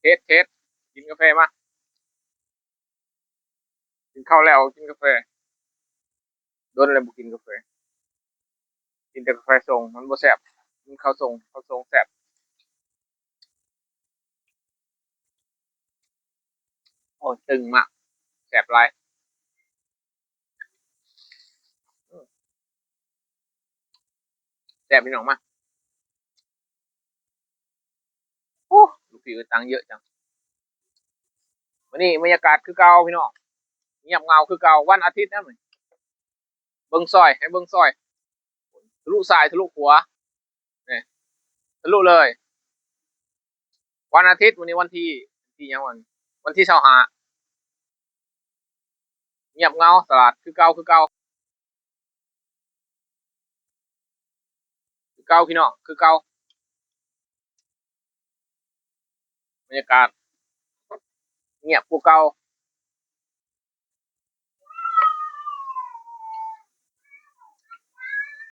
ເທສ ເທສ ກິນກາແຟມາ. ກິນເຂົ້າແລ້ວກິນກາແຟ. ດົນແລ້ວບໍ່ກິນກາແຟ. ກິນແຕ່ກາແຟຊົງ ມັນບໍ່ແຊບ. ກິນເຂົ້າຊົງ ເຂົ້າຊົງແຊບ. ໂອ້ຍ ຕຶງມາກ ແຊບຫຼາຍ. ແຊບ ພີ່ນ້ອງ ມາ. ໂອ້ ລູກພີ່ເອີຍ ຕັງເຍອະຈັງ. ມື້ນີ້ບັນຍາກາດຄືເກົ່າພີ່ນ້ອງ ງຽບເຫງົາຄືເກົ່າ. ວັນອາທິດນະ ເບິ່ງຊອຍ ໃຫ້ເບິ່ງຊອຍ ທະລຸຊ້າຍທະລຸຂວາ ນີ້ ທະລຸເລີຍ. ວັນອາທິດ ມື້ນີ້ວັນທີ ທີຫຍັງວັນ ວັນທີຊາວຫ້າ. ງຽບເຫງົາ ຕະຫຼາດຄືເກົ່າ ຄືເກົ່າ ຄືເກົ່າພີ່ນ້ອງ ຄືເກົ່າ. ບັນຍາກາດງຽບກວ່າເກົ່າ.